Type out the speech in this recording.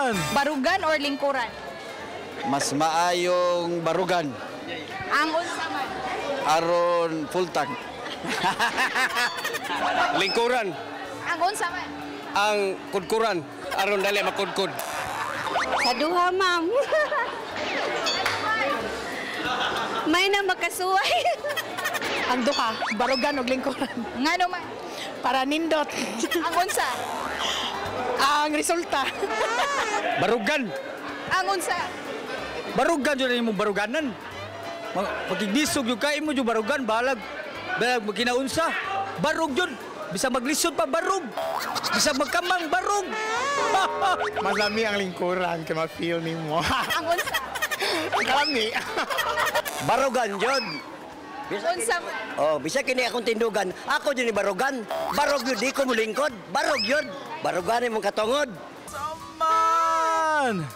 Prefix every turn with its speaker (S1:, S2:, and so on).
S1: Man.
S2: Barugan or lingkuran?
S3: Mas maayong barugan.
S2: Ang unsa man?
S3: Aron full tank.
S4: Lingkuran.
S2: Ang unsa man?
S4: Ang kudkuran. Aron dali makudkud.
S5: Sa duha, ma'am. May na makasuway.
S6: Ang duha, barugan og lingkuran.
S2: Ngano man?
S6: Para nindot
S2: Ang unsa?
S6: ang resulta.
S1: Barugan.
S2: Ang unsa?
S1: Barugan jud imong baruganan. Pagkibisog yung kain mo jud barugan balag. Balag magkinaunsa. Barug jud. Bisag maglisod pa, barug. Bisag magkamang, barug.
S7: Mas lami ang lingkuran kay ma-feel nimo.
S2: Ang unsa?
S7: Ang kalami.
S8: Barugan jud.
S2: Unsa man?
S8: Oh, bisa kini akong tindugan, ako jud ni barugan. Barog yun, di ko mulingkod. Barog yun. Barugan imong katongod.
S1: Man.